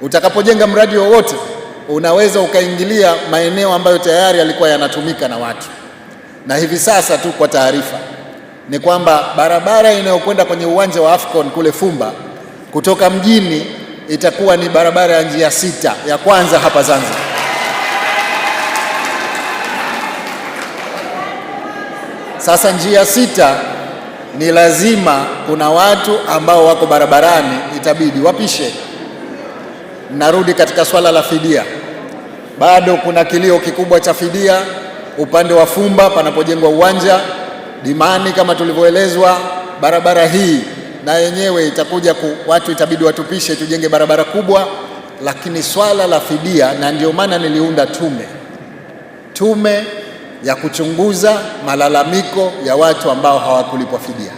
Utakapojenga mradi wowote unaweza ukaingilia maeneo ambayo tayari yalikuwa yanatumika na watu. Na hivi sasa tu kwa taarifa ni kwamba barabara inayokwenda kwenye uwanja wa Afcon kule Fumba kutoka mjini itakuwa ni barabara ya njia sita ya kwanza hapa Zanzibar. Sasa njia sita ni lazima, kuna watu ambao wako barabarani itabidi wapishe. Narudi katika swala la fidia, bado kuna kilio kikubwa cha fidia upande wa Fumba panapojengwa uwanja Dimani, kama tulivyoelezwa, barabara hii na yenyewe itakuja watu itabidi watupishe tujenge barabara kubwa, lakini swala la fidia, na ndio maana niliunda tume ya kuchunguza malalamiko ya watu ambao hawakulipwa fidia.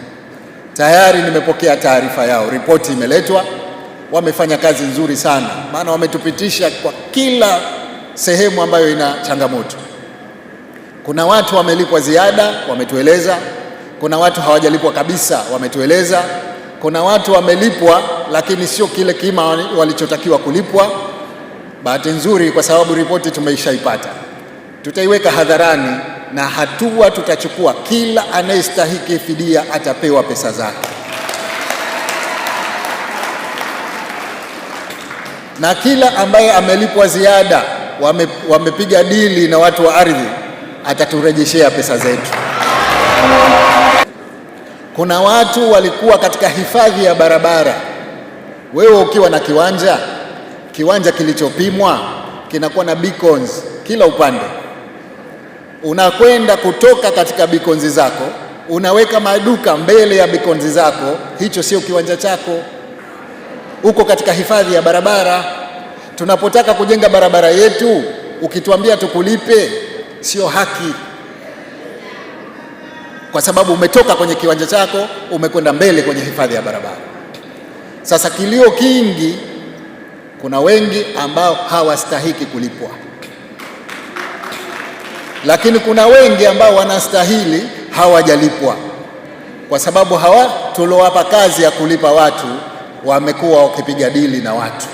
Tayari nimepokea taarifa yao, ripoti imeletwa. Wamefanya kazi nzuri sana, maana wametupitisha kwa kila sehemu ambayo ina changamoto. Kuna watu wamelipwa ziada, wametueleza. Kuna watu hawajalipwa kabisa, wametueleza. Kuna watu wamelipwa lakini sio kile kima walichotakiwa kulipwa. Bahati nzuri, kwa sababu ripoti tumeishaipata, tutaiweka hadharani na hatua tutachukua. Kila anayestahiki fidia atapewa pesa zake, na kila ambaye amelipwa ziada, wamepiga dili na watu wa ardhi, ataturejeshea pesa zetu. Kuna watu walikuwa katika hifadhi ya barabara. Wewe ukiwa na kiwanja, kiwanja kilichopimwa kinakuwa na beacons kila upande. Unakwenda kutoka katika beacons zako, unaweka maduka mbele ya beacons zako, hicho sio kiwanja chako, uko katika hifadhi ya barabara. Tunapotaka kujenga barabara yetu, ukituambia tukulipe, sio haki, kwa sababu umetoka kwenye kiwanja chako umekwenda mbele kwenye hifadhi ya barabara. Sasa kilio kingi, kuna wengi ambao hawastahiki kulipwa, lakini kuna wengi ambao wanastahili hawajalipwa, kwa sababu hawa tuliowapa kazi ya kulipa watu wamekuwa wakipiga dili na watu.